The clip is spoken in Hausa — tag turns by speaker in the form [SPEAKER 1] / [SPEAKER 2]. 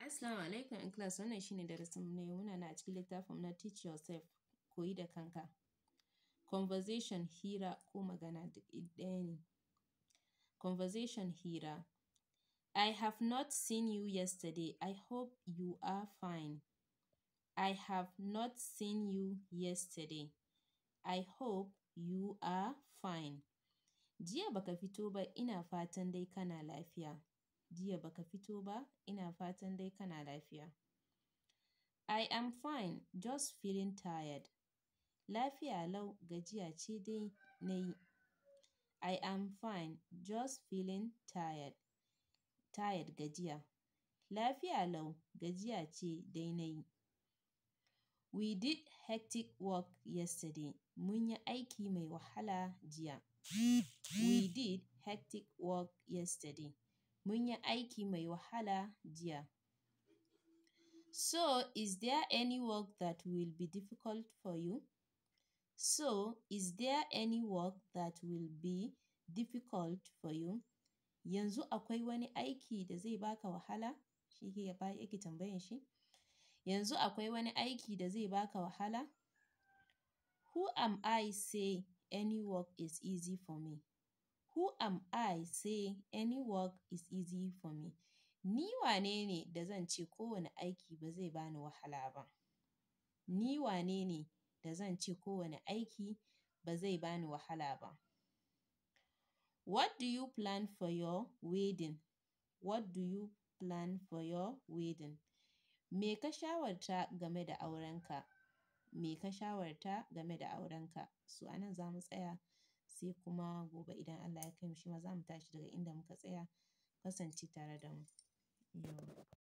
[SPEAKER 1] Assalamu alaikum ‘yan class, wannan shi ne darasinmu na yau. Muna nan a cikin littafinmu na Teach Yourself, koyi da kanka. Conversation, hira ko magana, duk ɗaya ne. Conversation, hira. I have not seen you yesterday. I hope you are fine. I have not seen you yesterday. I hope you are fine. Jiya baka fito ba, ina fatan dai kana lafiya. Jiya baka fito ba, ina fatan dai kana lafiya. I am fine, just feeling tired. Lafiya lau, gajiya ce dai na yi. I am fine, just feeling tired. Tired, gajiya. Lafiya lau, gajiya ce dai na yi. We did hectic work yesterday. Mun yi aiki mai wahala jiya. We did hectic work yesterday. Mun yi aiki mai wahala jiya. So, is there any work that will be difficult for you? So, is there any work that will be difficult for you? Yanzu akwai wani aiki da zai baka wahala? Shi yake tambayan shi. Yanzu akwai wani aiki da zai baka wahala? Who am I say any work is easy for me? Who am I say any work is easy for me? Ni wane ne da zan ce kowane aiki ba zai bani wahala ba? Ni wane ne da zan ce kowane aiki ba zai bani wahala ba? What do you plan for your wedding? What do you plan for your wedding? Me ka shawarta game da aurenka? Me ka shawarta game da aurenka? So a nan za mu tsaya, sai kuma gobe idan Allah ya kai mu, shi ma za mu tashi daga inda muka tsaya. Kasance tare da mu. Yauwa.